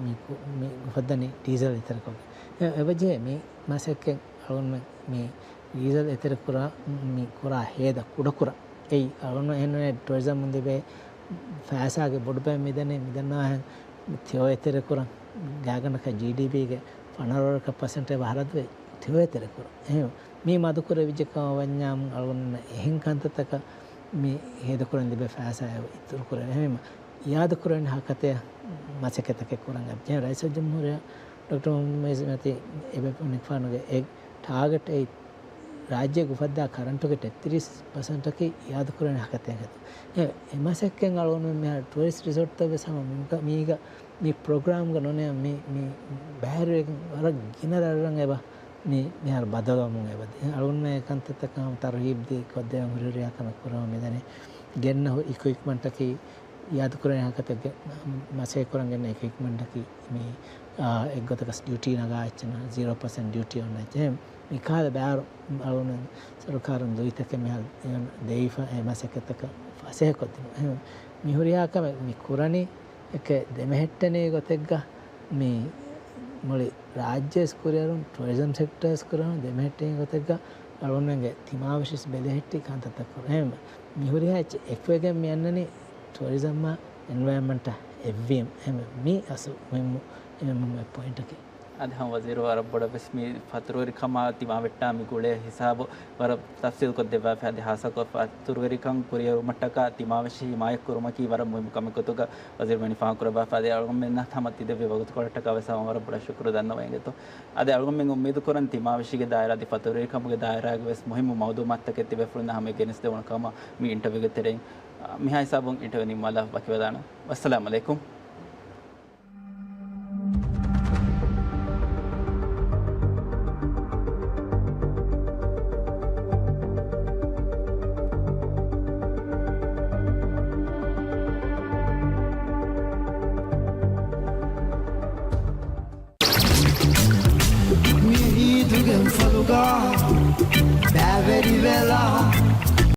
މި ކު-، މި އުފައްދަނީ ޑީޒަލް އެތެރެކޮށްގެން. އެ-، އެބަޖެހޭ މި މަސައްކަތް އަޅުގަނޑުމެން މި ޑީޒަލް އެތެރެކުރާ، މި ކުރާ ހޭދަ ކުޑަކުރަން. އެއީ އަޅުގަނޑު އެހެންނޫނޭ ޓޫރިޒަމުން ލިބޭ ފައިސާގެ ބޮޑު ބައެއް މިދަނީ، މިދަންނަވާހެން ތެޔޮ އެތެރެކުރަން. ގާތްގަނޑަކަށް ޖީޑީޕީގެ ފަނަރަ ވަރަކަށް ޕަސެންޓެއް އެބަ ހަރަދުވޭ ތެޔޮ އެތެރެކުރަން. އެހެން މީ މަދުކުރެވިއްޖެ ކަމަށް ވަންޏާމު އަޅުގަނޑު އެހެން ކަންތައްތަކަށް މި ހޭދަކުރަން ލިބޭ ފައިސާ އެބަ އިތުރުކުރެވޭ. އެހެންވީމަ އިއާދަކުރެވެން ހަކަތަޔަށް މަސައްކަތްތަކެއް ކުރަން އައްޖެ. ރައީސުލްޖުމްހޫރިއްޔާ ޑޮކްޓަރ މުހައްމަދު މޭޒު މަތީ އެބަ ނިކުފާނުގެ އެ ޓާގެޓް އެއް ރާއްޖޭގެ އުފައްދާ ކަރަންޓުގެ ތެއްތިރީސް ޕަސެންޓަކީ އިއާދަކުރެވޭނެ ހަކަތައެއް ހެދުން. އެ، އެ މަސައްކަތް އަޅުގަނޑު މިހާރު ޓޫރިސްޓް ރިސޯޓްތައް ވެސް ހަމަ މި-، މީގަ، މި ޕްރޮގްރާމްގަ ނޫނޭ މި، މި ބައިވެރިވެގެން ވަރަށް ގިނަ ރަށްރަށް އެބަ މި، މިހާރު ބަދަލުވަމުން އެބަދޭ. އަޅުގަނޑުމެން އެ ކަންތައްތަކަށް ހަމަ ތަރުހީބް ދީ ކޮށްދެވެން ހުރިހުރިހާ ކަމެއް ކުރަމުން މިދަނީ. ގެންނަ ހު-، އިކުއިޕްމަންޓަކީ އިއާދަކުރެވޭނެ ހަކަތަ ގެ-، މަސައްކަތް ކުރަން ގެންނަ އިކުއިޕްމަންޓަކީ މި، އާ، އެއްގޮތަކަސް ޑިއުޓީ ނަގާ އެއްޗެއް ނޫން، ޒީރޯ ޕަސެންޓް ޑިއުޓީ އޮންނަ އެއްޗެއް. މިކަހަލަ ބާރު އަޅުގަނޑު ސަރުކާރުން ދުވިތަކެއް މިހާރު ދެވިފަ އެ މަސައްކަތަކަށް ފަސޭހަކޮށްދިނުން. އެހެން މި ހުރިހާ ކަމެއް މި ކުރަނީ އެކެ ދެމެހެއްޓެނީ ގޮތެއްގަ މި މުޅި ރާއްޖެވެސް ކުރިއަރުން، ޓޫރިޒަމް ސެކްޓަރވެސް ކުރިއަރުން ދެމެހެއްޓެނީ ގޮތެއްގަ އަޅުގަނޑުމެންގެ ތިމާވެށިސް ބެލެހެއްޓި ކަންތައްތައް ކުރުން. އެހެން މި ހުރިހާ އެއްޗެއް އެކުވެގެން މި އަންނަނީ ޓޫރިޒަމްއާ އެންވަޔަރމަންޓާ އެއްވީމަ. އެހެން މީ އަސްލު މުހިއްމު، މުހިއްމު ޕޮއިންޓަކީ. އަދި ހަމަ ވަޒީރު ވަރަށް ބޮޑަށް ވެސް މި ފަތުރުވެރިކަމާ ތިމާވެއްޓާ މި ގުޅޭ ހިސާބު ވަރަށް ތަފްސީލުކޮށްދެއްވާފަ. އަދި ހާއްސަކޮށް ފަތުރުވެރިކަން ކުރިއެރުމަށްޓަކާ ތިމާވެށި ހިމާޔަތްކުރުމަކީ ވަރަށް މުހިއްމު ކަމެއް ގޮތުގަ ވަޒީރު މި ނިފާން ކުރައްވާފަ. އަދި އަޅުގަނޑުމެންނަށް ހަމަ ތިދެއްވި ވަގުތުކޮޅަށްޓަކާ ވެސް ހަމަ ވަރަށް ބޮޑަށް ޝުކުރު ދަންނަވައިގެން. އަދި އަޅުގަނޑުމެން އުއްމީދު ކުރަން ތިމާވެށީގެ ދާއިރާ އަދި ފަތުރުވެރިކަމުގެ ދާއިރާގެ ވެސް މުހިއްމު މައުލޫމާތުތަކެއް ތިބޭފުޅުންނަށް ހަމަޔަށް ގެނެސްދެވުނު ކަމަށް މި އިންޓަވިއުގެ ތެރެއިން، އާ، މިހާ ހިސާބުން އިންޓަވިއު ނިންމާލާ ވަކިވެލާނަން. ވައްސަލާމް އަލައިކުމް. މި އީދުގެ އުފަލުގަ ބައިވެރިވެލާ،